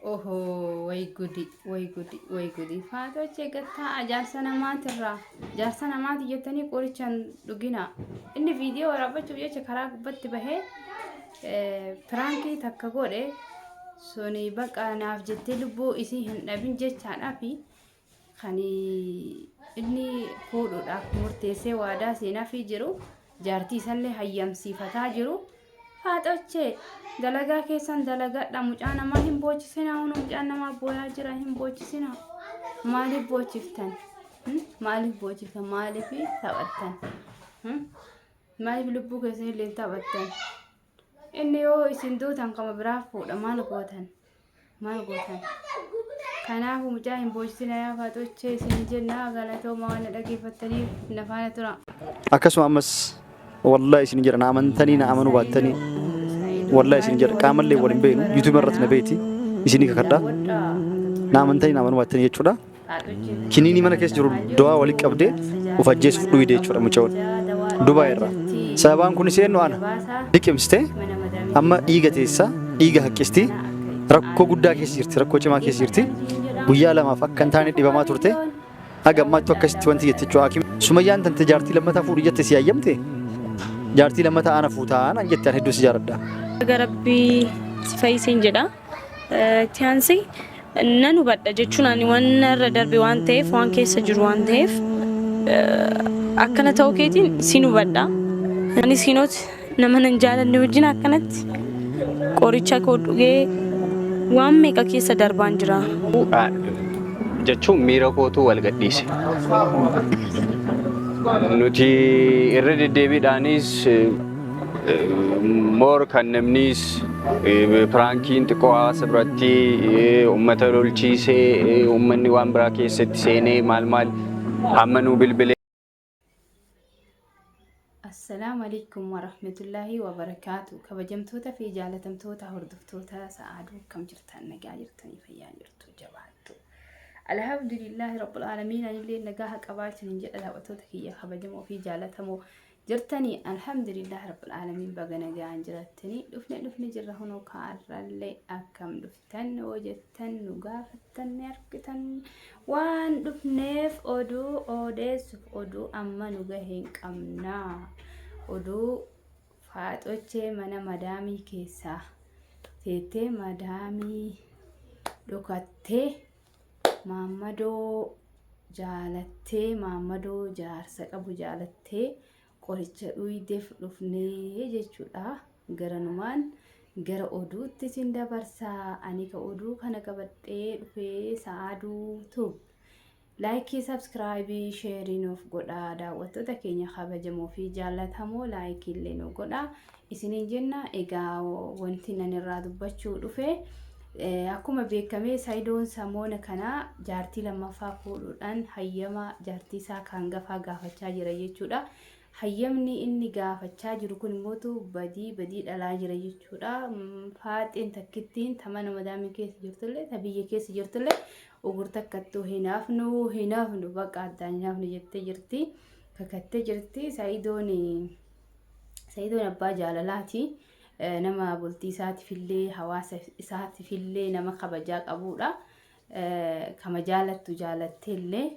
Ohoo way gudi way gudi way gudi faatochee gattaa jaarsa namaatirraa jaarsa namaati jettanii qoricha hin dhuginaa. Inni viidiyoo waraabbachuuf jecha karaa gubbatti bahee piraankii takka godhe suni baqa naaf jettee lubbuu isii hin dhabin jechaadhaafi kan inni fuudhuudhaaf murteessee waadaa seenaafii jiru jaartii isallee hayyamsiifataa jiru. Faaxochee dalagaa keessan dalagadha mucaa namaa hin boochisinaa hunu mucaan namaa booyaa jira hin boochisinaa maaliif boochiftan maaliif boochiftan maaliif taphattan maaliif lubbuu keessan illee taphattan inni yoo isin duutan kama biraa fuudha maal gootan Maal gootan? Kanaafuu mucaa hin boochisina yaa faaxochee isin jenna galatooma waan na dhaggeeffattaniif na faana tura. Akkasuma ammas wallahi isin jedha na amantanii na amanuu baattanii wallahi isin jedha qaamallee wal hin beeknu YouTube irratti na beekti isinii kakadha na amantanii na amanuu baattanii jechuudha. Kiniinii mana keessa jiru dawaa walitti qabdee of ajjeesuuf dhuyde jechuudha mucayoon. Dubaay irraa. Sababaan kunis eenyu ana. Liqimsite amma dhiiga teessa dhiiga haqqisti rakkoo guddaa keessa jirti rakkoo cimaa keessa jirti. Guyyaa lamaaf akka hin taane dhibamaa turte. Haga ammaattu akkasitti wanti jette jechuudha. Hakim Sumayyaan tante jaartii lammataa fuudhi jette si hayyamte? Jaartii lammataa ana fuutaa naan jette an hedduu si jaaladha. Baga Rabbi si fayyiseen jedha. Itti aansee nan hubadha jechuun ani waan irra darbe waan ta'eef waan keessa jiru waan ta'eef akkana ta'uu keetiin sin hubadha. Anis hinoot nama nan jaalanne wajjin akkanatti qoricha koo dhugee waan meeqa keessa darbaan jira. Jechuun miira kootu wal gadhiise. Nuti irra deddeebiidhaanis More kan namnis piraankiin xiqqoo hawaasa biratti uummata lolchiisee uummanni waan biraa keessatti seenee maal maal hamma nuu bilbilee. Assalaamu alaikum warahmatullaahi wabarakaatu. Kabajamtoota fi jaalatamtoota hordoftoota sa'aaduu akkam jirtan nagaa jirtanii fayyaa jirtu jabaattu. Alhamdulillaahi rabbil aalamiin anillee nagaa qabaachuun hin jedha daawwattoota kiyya kabajamoo fi jaalatamoo Jirtanii alhamdulillah rabbil aalamiin baga nagaan jirattanii dhufne dhufne jirra hunoo kaarrallee akkam dhuftan yoo jettan nu gaafattan ni argitan waan dhufneef oduu odeessuuf oduu amma nu gahe hin qabna oduu faaxochee mana madaamii keessaa teettee madaamii dhokattee Maammadoo jaalattee maammadoo jaarsa qabu jaalattee qoricha dhuydeef dhufnee jechuudha. Garanumaan gara oduutti isin dabarsaa. Ani ka oduu kana qabadhee dhufee Sa'aaduu Tube. Laayikii, sabskraayibii, sheerii nuuf godhaa. Daawwattoota keenya kabajamoo fi jaallatamoo laayikii illee nuuf godhaa. Isiniin jenna egaa wanti nan irraa dubbachuu dhufe akkuma beekame Sayidoon samoona kana jaartii lammaffaa fuudhuudhaan hayyama jaartii isaa kan hangafaa gaafachaa jira jechuudha. Hayyamni inni gaafachaa jiru kun immoo badii badii dhalaa jira jechuudha. Faaxeen takkittiin ta mana madaamii keessa jirtullee ta biyya keessa jirtullee ugur takkattuu hin hafnu hin hafnu baqa addaan hin hafnu jettee jirti. Kakattee jirti. Sayidoon Sayidoon abbaa jaalalaati. Nama bultii isaatifillee hawaasa isaatifillee nama kabajaa qabuudha. Kama jaalattu jaalatteellee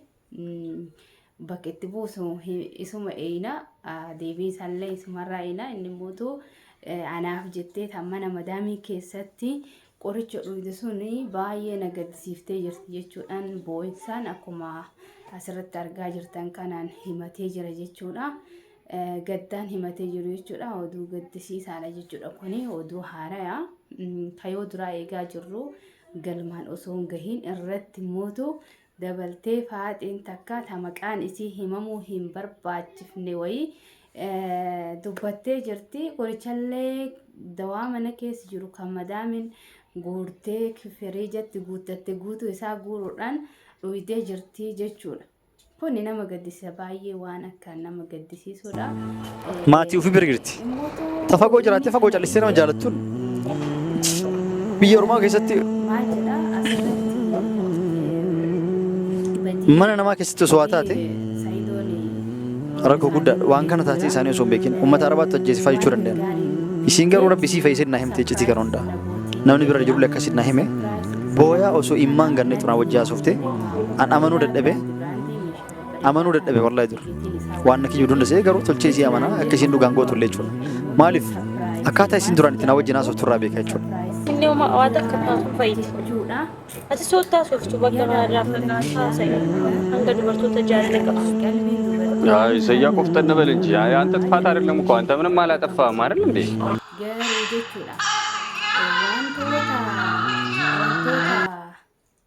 bakka itti buusu isuma eeyna. Deebii isaallee isumarraa eeyna. Inni immoo anaaf jettee tan mana madaamii keessatti qoricha dhuyde sun baay'ee na gaddisiiftee jirti jechuudhaan boo'insaan akkuma asirratti argaa jirtan kanaan himatee jira jechuudha. Gaddaan himatee jiru jechuudha. Oduu gaddisiisaadha jechuudha. Kuni oduu haaraya. Kayoo duraa eegaa jirru galmaan osoo hin gahiin irratti mootu dabaltee faaxeen takka ta maqaan isii himamuu hin barbaachifne wayii dubbattee jirti. Qorichallee dawaa mana keessa jiru kan madaamin guurtee firiijatti guuttatte guutuu isaa guuruudhaan dhuydee jirti jechuudha. Kuni nama gaddisiisa baay'ee waan akkaan nama gaddisiisudha. Maatii ofii bira jirti. Ta fagoo jiraattee fagoo callistee nama jaalattuun biyya ormaa keessatti Maal jedha asirratti badii mana namaa keessatti osoo waa taate Sayidoon rakkoo guddaadha. Waan kana taatee isaanii osoo hin beekin uummata Arabaatti ajjeesifaa jechuu danda'an. Isiin garuu rabbi isii fayyisee naa himte iccitii kana hundaa. Namni bira jirullee akkasitti naa hime. Booyaa osoo immaan ganne xunaa wajji haasofte an amanuu dadhabe amanuu dadhabe wallahi dur waan na kiyyuu dundasee garuu tolchee isii amanaa akka isiin dhugaan gootu illee jechuudha. Maaliif akkaataa isiin duraan itti na wajjin haasoftu irraa beeka jechuudha. Inni homaa waa takka taatu fayyiti. Ati soottaa sooftu bakka irraa fagaatu haasa'i. Hanga dubartoota jaalala qabdu. ኢሰያ ቆፍጠን በል እንጂ አንተ ጥፋት አይደለም እኮ አንተ ምንም አላጠፋህም አይደል እንዴ? Garuu jechuudha wantoota wantoota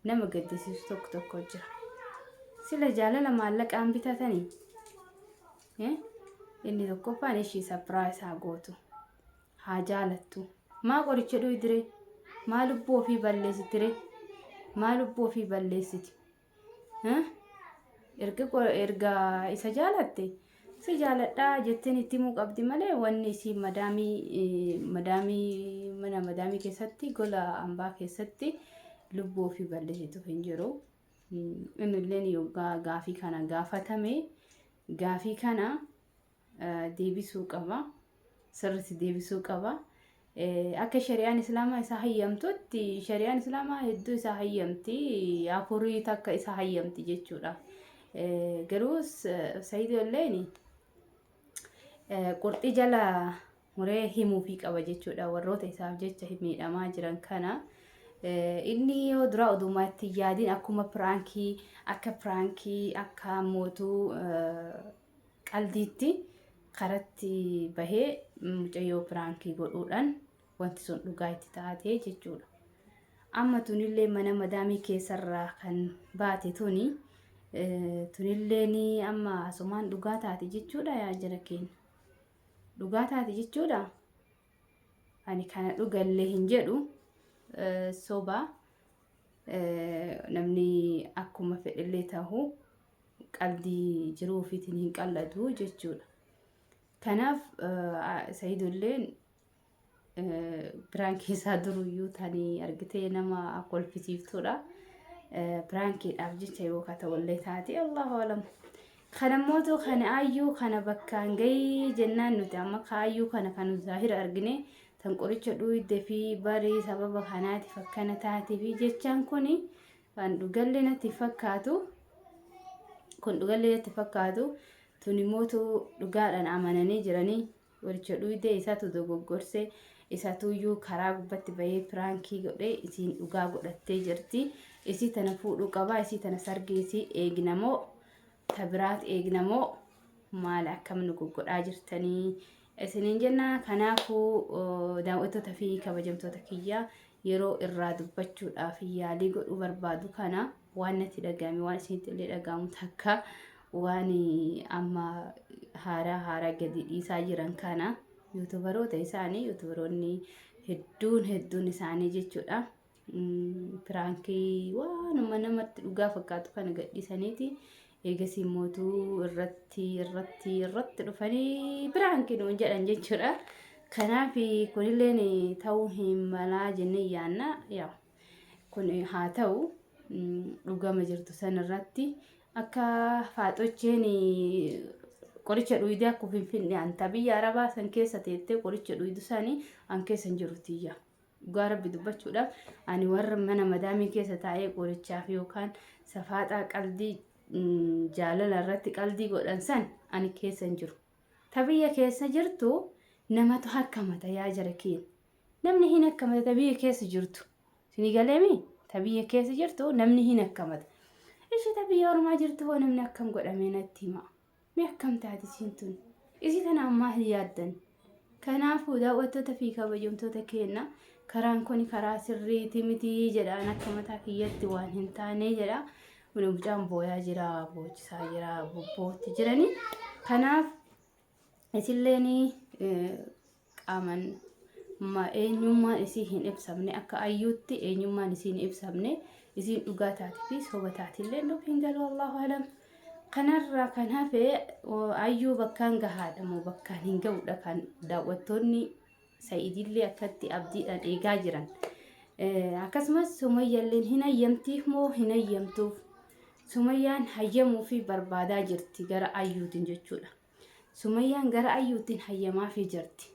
nama gaddisiisu tokko tokko jira. Sila jaalala maallaqaan bitatanii inni tokkoffaan ishii surprise haa gootu haa jaalattu. Maa qoricha dhuydiree? Maa lubbuu ofii balleessitiree? Maa lubbuu ofii balleessiti? Erga erga isa jaalatte si jaaladhaa jetteen itti himuu qabdi malee wanni isii madaamii madaamii mana madaamii keessatti gola hambaa keessatti lubbuu ofii balleessitu hin jiru. Inni illeen yoggaa gaafii kana gaafatame gaafii kana deebisuu qaba. Sirriitti deebisuu qaba. Akka shari'aan islaamaa isa hayyamtutti shari'aan islaamaa hedduu isa hayyamti afurii takka isa hayyamti jechuudha. Garuu Sa'iidoo illeen qurxii jala muree himuufii qaba jechuudha warroota isaaf jecha miidhamaa jiran kana. Inni yoo dura odumaa itti yaadin akkuma piraankii akka piraankii akka mootuu qaldiitti karatti bahee mucayyoo piraankii godhuudhaan wanti sun dhugaa itti taatee jechuudha. Amma tunillee mana madaamii keessarraa kan baate tuni tunilleen amma asumaan dhugaa taate jechuudha yaa jara keenya. Dhugaa taate jechuudha. Ani kana dhugallee hin jedhu soba namni akkuma fedhellee tahu qaldii jiruu ofiitiin hin qallatu jechuudha. Kanaaf Sa'iidolleen piraankii isaa duruyyuu tanii argitee nama kolfisiiftuudha. Piraankiidhaaf jecha yookaan ta'ullee taate Allahu alam. Kana mootu kana ayyuu kana bakkaan gahii jennaan nuti amma kaayyuu kana kan zaahira argine tan qoricha dhuuyde fi barii sababa kanaatiif akkana taatee fi jechaan kuni kan dhugallee natti fakkaatu kun dhugallee natti fakkaatu tuni mootu dhugaadhaan amananii jiranii qoricha dhuydee isatu dogoggorse isatuyyuu karaa gubbatti bahee piraankii godhee isiin dhugaa godhattee jirti. Isii tana fuudhuu qabaa isii tana sargii isii eegnamoo ta biraat eegnamoo maal akkam nu goggodhaa jirtanii isiniin jenna. Kanaafuu daawwattoota fi kabajamtoota kiyyaa yeroo irraa dubbachuudhaaf yaalii godhuu barbaadu kana waan natti dhagahame waan isinitti illee dhagahamu takka waan amma haaraa haaraa gadi dhiisaa jiran kana yuutubaroota isaanii yuutubaroonni hedduun hedduun isaanii jechuudha. Piraankii waanuma namatti dhugaa fakkaatu kana gadhiisaniiti eegasii mootuu irratti irratti irratti dhufanii piraankii nuun jedhan jechuudha. Kanaaf kunilleen ta'uu hin malaa jennee yaanna. Yaa kun haa ta'u dhugama jirtu san irratti akka faaxocheen qoricha dhuydee akka finfinne anta biyya arabaa san keessa teettee qoricha dhuydu sanii an keessa hin jiru tiyya. Dhugaa rabbi dubbachuudhaaf ani warra mana madaamii keessa taa'ee qorichaaf yookaan safaaxaa qaldii jaalala irratti qaldii godhan san ani keessa hin jiru. Ta biyya keessa jirtu namatu hakkamata yaa jara keenya. Namni hin hakkamata ta biyya keessa jirtu. Isinii galeemi? Ta biyya keessa jirtu namni hin hakkamata. Ishii ta biyya ormaa jirtu hoo namni akkam godhamee natti hima. Mee akkam taati isiin tun? Isii tana ammaa hin yaaddan. Kanaafuu daawwattoota fi kabajamtoota keenya karaan kun karaa sirriiti miti jedhaan akka mataa kiyyatti waan hin taane jedha. Kun mucaan booyaa jira, boochisaa jira, bobbootti jirani. Kanaaf isilleen qaaman eenyummaan isii hin ibsamne akka ayyuutti eenyummaan isii hin ibsamne isiin dhugaa taati fi soba taatillee nuuf hin galu Allahu alam. Kanarraa kan hafe ayyuu bakkaan gahaadha moo bakkaan hin ga'udha kan daawwattoonni Sa'iidillee akkatti abdiidhaan eegaa jiran. Akkasumas Sumayyalleen hin hayyamtiif moo hin hayyamtuuf? Sumayyaan hayyamuufi barbaadaa jirti gara ayyuutiin jechuudha. Sumayyaan gara ayyuutiin hayyamaafii jirti.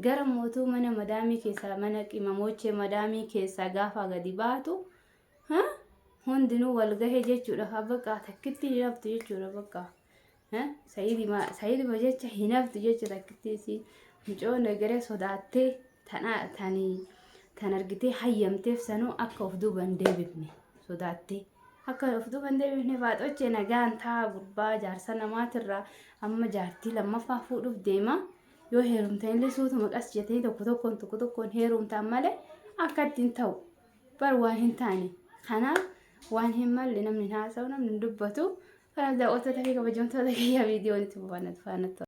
Gara mootuu mana madaamii keessaa mana qimamoochee madaamii keessaa gaafa gadi baatu Hundinuu wal gahe jechuudha. Haa bakka takkitti hin haftu jechuudha bakka. Sa'iiduma jecha hin haftu jecha takkitti isii mucoon egeree sodaattee tana tani tan argitee hayyamteef sanuu akka of duuba hin deebifne sodaattee akka of duuba hin deebifne faaxochee nagaan taa gurbaa jaarsa namaatirraa amma jaartii lammaffaa fuudhuuf deema yoo heerumtanillee suutuma qas jettanii tokko tokkoon tokko tokkoon heerumtaan malee akka ittiin ta'u bar waan hin taane kanaaf waan hin malle namni hin haasa'u namni hin dubbatu. Kanaaf daawwattoota fi kabajamtoota kiyya viidiyoon itti fufanatu faana.